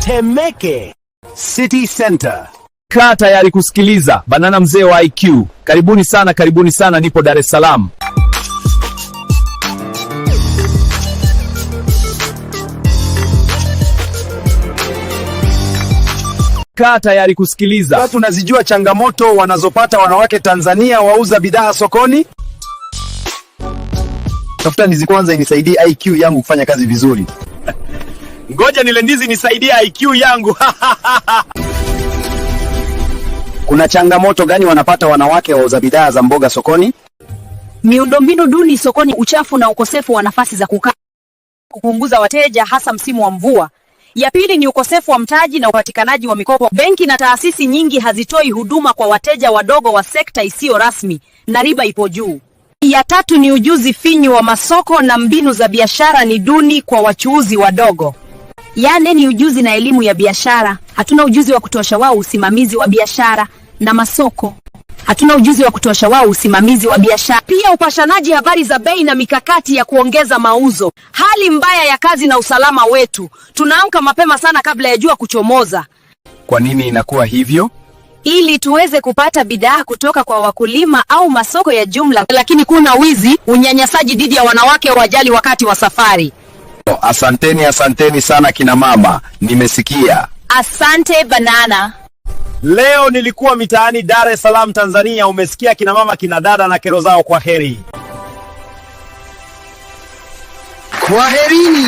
Temeke City Center. Kaa tayari kusikiliza Banana mzee wa IQ. Karibuni sana, karibuni sana, nipo Dar es Salaam. Kaa tayari kusikiliza. Tunazijua changamoto wanazopata wanawake Tanzania wauza bidhaa sokoni. Tafuta ndizi kwanza inisaidie IQ yangu kufanya kazi vizuri. Ngoja nile ndizi nisaidie IQ yangu. Kuna changamoto gani wanapata wanawake wauza bidhaa za mboga sokoni? Miundombinu duni sokoni, uchafu na ukosefu wa nafasi za kukaa, kupunguza wateja hasa msimu wa mvua. Ya pili ni ukosefu wa mtaji na upatikanaji wa mikopo. Benki na taasisi nyingi hazitoi huduma kwa wateja wadogo wa sekta isiyo rasmi na riba ipo juu. Ya tatu ni ujuzi finyu wa masoko na mbinu za biashara ni duni kwa wachuuzi wadogo. Ya nne ni ujuzi na elimu ya biashara. Hatuna ujuzi wa kutosha wao usimamizi wa biashara na masoko. Hatuna ujuzi wa kutosha wao usimamizi wa biashara. Pia upashanaji habari za bei na mikakati ya kuongeza mauzo. Hali mbaya ya kazi na usalama wetu. Tunaamka mapema sana kabla ya jua kuchomoza Kwa nini inakuwa hivyo? ili tuweze kupata bidhaa kutoka kwa wakulima au masoko ya jumla, lakini kuna wizi, unyanyasaji dhidi ya wanawake, wajali wakati wa safari. Asanteni, asanteni sana kina mama, nimesikia. Asante Banana. Leo nilikuwa mitaani Dar es Salaam, Tanzania. Umesikia kina mama, kina dada na kero zao. Kwa heri. Kwaherini.